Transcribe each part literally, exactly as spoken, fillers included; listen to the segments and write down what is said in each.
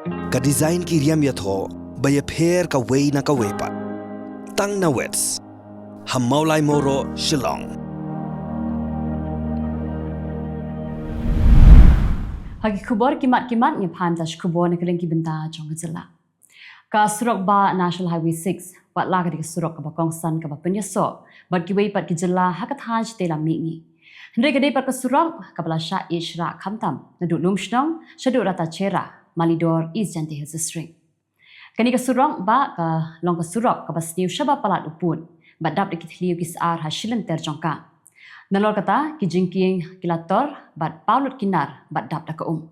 Ka design ki riam ïathoh ba ïapher kawei na kawei pat. Tang na Wits ha Mawlai Mawroh, Shillong. Ha ki khubor ki mat ki mat ngi pan ta shi khubor na ka liang ki bynta jong ka jylla. Ka surok bah National Highway six, wat la ka dei ka surok kaba kongsan kaba pynïasoh bad kiwei pat ki jylla ha ka thaiñ shatei lam mihngi. Hynrei ka dei pat ka surok kaba la shah ïeh shrah khamtam naduh Lumshnong shaduh Ratacherra, Malidor, East Jaintia Hills District. Kane ka surok bah ka long ka surok kaba sniew shaba palat u pud bad dap da ki thliew ki sar ha shilynter jong ka. Nalor kata ki jingkieng ki la tor bad paw lut ki nar bad dap da ka um.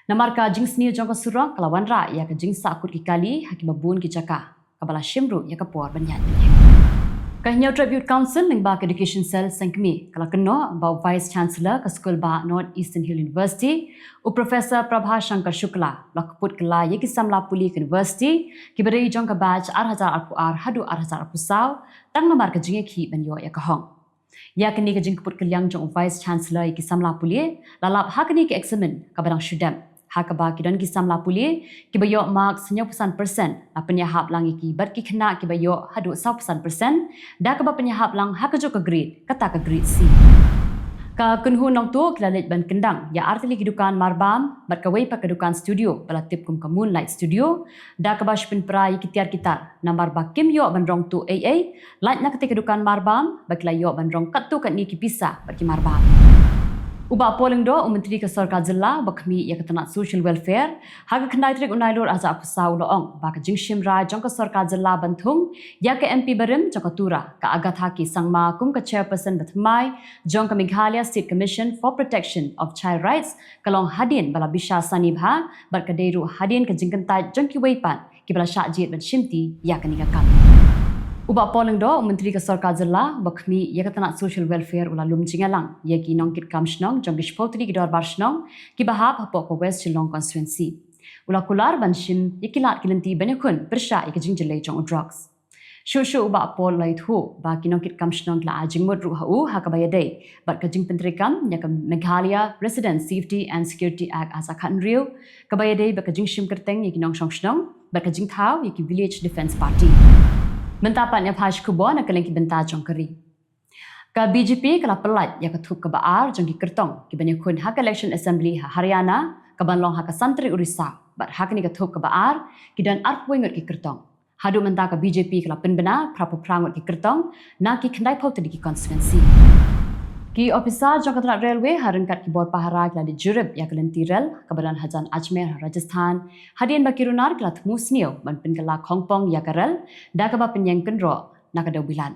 Namar ka jingsniew jong ka surok ka la wanrah ïa ka jingsahkut ki kali ha kiba bun ki jaka, kaba la shim ruh ïa ka por ban ïaid ban ïeng. Ka Hynñiewtrep Youth Council lyngba ka Education Cell Seng Kmie ka la kynnoh ba u Vice Chancellor ka skul bah North Eastern Hill University, u Professor Prabha Shankar Shukla, u la kput kylla ïa ki samla pule ka university kiba dei jong ka batch ar hajar arphew ar haduh ar hajar arphew saw, tang namar ka jingïakhih ban ïoh ïa ka hok. Ïa kane ka jingkput kylliang jong u Vice Chancellor ïa ki samla pule la lap ha kane ka eksamin kaba dang shu dep, ha kaba ki don ki samla pule kiba ïoh marks hynñiewphew san percent la pynïahap lang ïa ki bad ki khynnah kiba ïoh haduh sawphew san percent, da kaba pynïahap lang ha kajuh ka grade, kata ka grade C. Ka kynhun nongtuh ki la leit ban kyndang ïa artylli ki dukan marbam bad kawei pat ka dukan studio ba la tip kum ka Moonlight Studio, da kaba shu pynpra ïa ki tiar ki tar namar ba kim ïoh ban rong tuh ei ei, lait na katei ka dukan marbam ba ki la ïoh ban rong katto katne ki pisa bad ki marbam. U Bah Paul Lyngdoh, u Myntri ka Sorkar Jylla ba khmih ïa ka tnat Social Welfare, ha ka khyndai tarik u Nailur ar hajar arphew saw u la ong ba ka jingshim rai jong ka Sorkar Jylla ban thung ïa ka M P barim jong ka Tura, ka Agatha K Sangma, kum ka Chairperson bathymmai jong ka Meghalaya State Commission for Protection of Child Rights ka long hadien ba la bishar sani bha bad ka dei ruh hadien ka jingkyntait jong kiwei pat kiba la shah jied ban shimti ïa kane ka kam. U Bah Paul Lyngdoh, u Myntri ka Sorkar Jylla ba khmih ïa ka tnat Social Welfare, u la lum jingïalang ïa ki nongkitkam shnong jong ki shiphew tylli ki dorbar shnong kiba hap hapoh ka West Shillong Constituency. U la kular ban shim ïa ki lad ki lynti ban ïakhun pyrshah ïa ka jingjyllei jong u drugs. Shuh shuh u Bah Paul u la ïathuh ba ki nongkitkam shnong ki la ai jingmut ruh ha u ha kaba ïadei bad ka jingpyntreikam ïa ka Meghalaya Resident Safety and Security Act ar hajar khathynriew, kaba ïadei bad ka jingshim kyrteng ïa ki nongshong shnong bad ka jingthaw ïa ki Village Defence Party. Mynta pat ngi phai sha khubor na ka liang ki bynta jong ka ri. Ka B J P ka la pyllait ïa ka thup kaba ar jong ki kyrtong kiban ïakhun ha ka election assembly ha Haryana kaban long ha ka san tarik u Risaw, bad ha kane ka thup kaba ar ki don arphew ngut ki kyrtong. Haduh mynta ka B J P ka la pynbna phraphew phra ngut ki kyrtong na ki khyndaiphew tylli ki constituency. Ki ophisar jong ka tnat railway ha ryngkat ki bor pahara ki la leit jurip ïa ka lynti rel kaba don hajan Ajmer ha Rajasthan, hadien ba ki runar ki la thmu sniew ban pynkylla khongpong ïa ka rel da kaba pynïeng kynroh na ka dewbilat.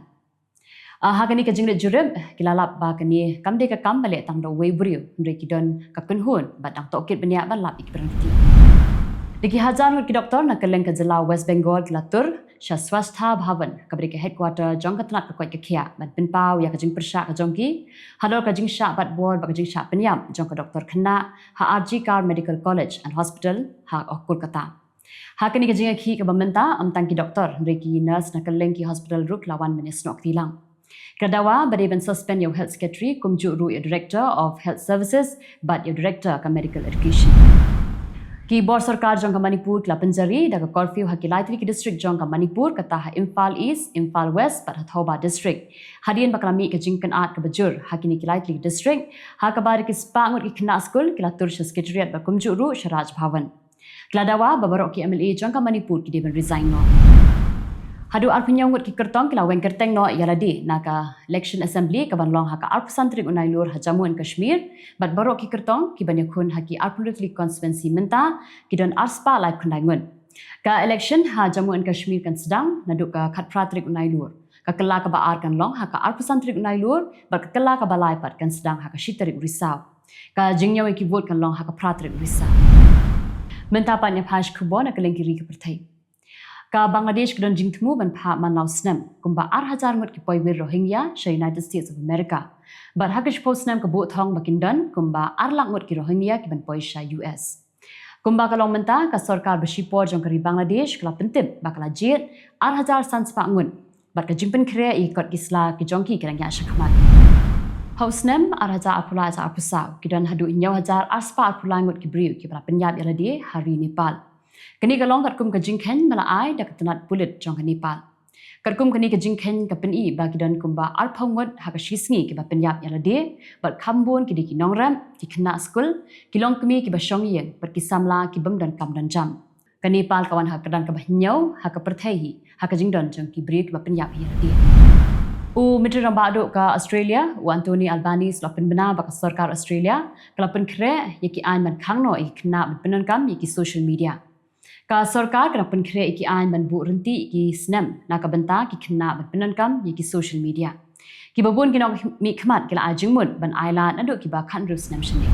Ah, ha kane ka jingleit jurip ki la lap ba kane kam dei ka kam ba leh tang da uwei u briew, hynrei ki don ka kynhun bad dang tohkit bniah ban lap ïa ki baroh ki. Da ki hajar ngut ki doktor na kylleng ka jylla West Bengal ki la tur sha Swasthya Bhavan, kaba dei ka headquarter jong ka tnat ka koit ka khiah, ban pynpaw ïa ka jingpyrshah ka jong ki halor ka jingshah batbor bad ka jingshah pynïap jong ka doktor khynnah ha R G Kar Medical College and Hospital ha Kolkata. Ha kane ka jingïakhih kaba mynta, ym tang ki doktor, hynrei ki nurse na kylleng ki hospital ruh ki la wan ban ïasnoh kti lang. Ki la dawa ba dei ban suspend ïa u Health Secretary kumjuh ruh ïa u Director of Health Services bad ïa u Director ka Medical Education. Ki bor sorkar jong ka Manipur ki la pynjari da ka curfew ha ki lai tylli ki district jong ka Manipur, kata ha Imphal East, Imphal West bad ha Thoubal District, hadien ba ka la mih ka jingkynad kaba jur ha kine ki lai tylli ki district, ha kaba da ki spah ngut ki khynnah skul ki la tur sha Secretariat bad kumjuh ruh sha Raj Bhavan. Ki la dawa ba baroh ki M L A jong ka Manipur ki dei ban resign noh. Haduh arphew hynñiew ngut ki kyrtong ki la weng kyrteng noh ïa lade na ka election assembly kaban long ha ka arphew san tarik u Nailur ha Jammu and Kashmir, bad baroh ki kyrtong kiban ïakhun ha ki arphew hynriew tylli ki constituency mynta ki don ar spah laiphew khyndai ngut. Ka election ha Jammu and Kashmir kan sdang naduh ka khatphra tarik u Nailur. Ka kylla kaba ar kan long ha ka arphew san tarik u Nailur, bad ka kylla kaba lai pat kan sdang ha ka shi tarik u Risaw. Ka jingñiew ïa ki vote kan long ha ka phra tarik u Risaw. Mynta pat ngi phai sha khubor na ka liang ki ri ka pyrthei. Ka Bangladesh ka don jingthmu ban phah man la u snem kumba ar hajar ngut ki poiwir Rohingya sha United States of America. Bad ha ka shiphew snem ka buh thong ba kin don kumba ar lak ngut ki Rohingya kiban poi sha U S. Kumba ka long mynta, ka sorkar ba shipor jong ka ri Bangladesh ka la pyntip ba ka la jied ar hajar san spah ngut, bad ka jingpynkhreh ïa ki kot ki sla ki jong ki ka dang ïaid shakhmat. Ha u snem ar hajar arphew lai, ar hajar arphew saw, ki don haduh hynñiew hajar ar spah arphew lai ngut ki briew kiba la pynïap ïa lade ha ri Nepal. Kane ka long katkum ka jingkheiñ ba la ai da ka tnat pulit jong ka Nepal. Katkum kane ka jingkheiñ ka pyni ba ki don kumba arphew ngut ha ka shi sngi kiba pynïap ïa lade, bad kham bun ki dei ki nongrep, ki khynnah skul, ki longkmie kiba shong ïing, bad ki samla ki bym don kam don jam. Ka Nepal ka wan ha ka kyrdan kaba hynñiew ha ka pyrthei hi ha ka jingdon jong ki briew kiba pynïap ïa lade. U Myntri Rangbah Duh ka Australia, u Anthony Albanese, u la pynbna ba ka sorkar Australia ka la pynkhreh ïa ki aiñ ban khang noh ïa ki khynnah ban pyndonkam ïa ki social media. Ka sorkar ka la pynkhreh ïa ki aiñ ban buh ryntih ïa ki snem na ka bynta ki khynnah ban pyndonkam ïa ki social media. Kiba bun ki nongmihkhmat ki la ai jingmut ban ailad naduh kiba khathynriew snem shane.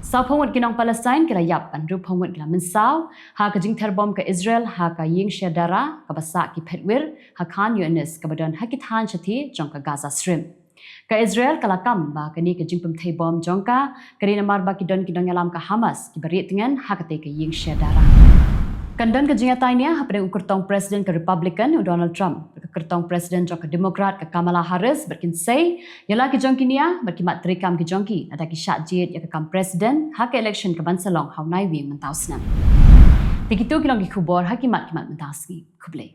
Sawphew ngut ki nong Palestine ki la ïap, hynriewphew ngut ki la mynsaw ha ka jingther bom ka Israel ha ka ïing Sheikh Jarrah kaba sah ki phetwir ha Khan Younis kaba don ha ki thaiñ shathie jong ka Gaza Strip. Ka Israel ka la kam ba kane ka jingpynthei bom jong ka ka dei namar ba ki don ki nongïalam ka Hamas kiba rieh tngen ha katei ka ïing Sheikh Jarrah. Kan don ka jingïatai nia hapdeng u kyrtong President ka Republican, u Donald Trump, ka kyrtong President jong ka Democrat, ka Kamala Harris, bad kin sei ïa la ki jong ki nia bad ki mat treikam ki jong ki lada ki shah jied ïa ka kam President ha ka election ka ban sa long ha u Naiwieng mynta u snem. Te kito ki long ki khubor ha ki mat ki mat mynta u sngi. Khublei.